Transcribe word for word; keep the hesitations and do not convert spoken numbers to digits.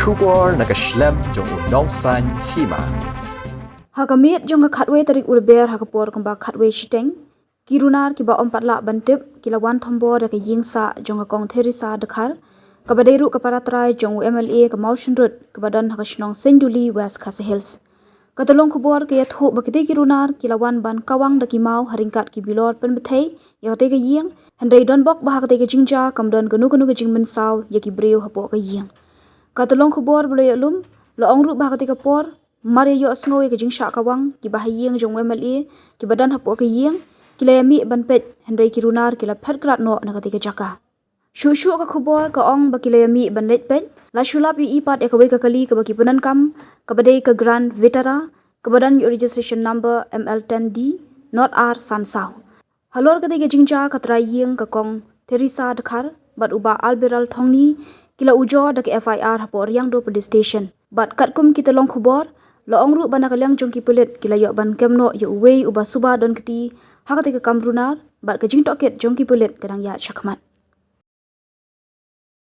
khubor na ka shlem jong u Nongsaiñ Hima. Ha ka miet jong ka khatwei tarik u Lber ha ka por kumba khatwei shiteng, ki runar kiba ym pat lah ban tip ki la wan thombor ïa ka ïing sah jong ka Kong Theresa Dkhar, kaba dei ruh ka para trai jong u M L A ka Mawshynrut kaba don ha ka shnong Senduli, West Khasi Hills. Ka tyllong khubor ka ïathuh ba kitei ki runar ki la wan ban kawang da ki maw ha ryngkat ki bilor pynbthei ïa katei ka ïing, hynrei don bok ba ha katei ka jingjia kam don kano kano ka jingmynsaw ïa ki briew hapoh ka ïing. Ka tyllong khubor ba la ïoh lum la ong ruh ba ha katei ka por, mar ïa ïohsngew ïa ka jingshah kawang, kiba ha ïing jong u M L A kiba don hapoh ka ïing ki la ïa mih ban peit, hynrei ki runar ki la phet krad noh na katei ka jaka. Shuh shuh ka khubor ka ong ba ki la ïa mih ban leit peit, la shu lap ïohi pat ïa kawei ka kali kaba ki pyndonkam, kaba dei ka Grand Vitara, kaba don ïa u registration number M L ten D not R san saw. Halor katei ka jingjia ka trai ïing ka Kong Theresa Dkhar bad u Bah Alberal Thongni ki la ujor da ka F I R hapoh Riangdo Police Station. Bad katkum ki tyllong khubor, la ong ruh ba na ka liang jong ki pulit ki la ïoh ban kem noh ïa uwei uba suba don kti ha katei ka kam runar, bad ka jingtohkit jong ki pulit ka dang ïaid shakhmat.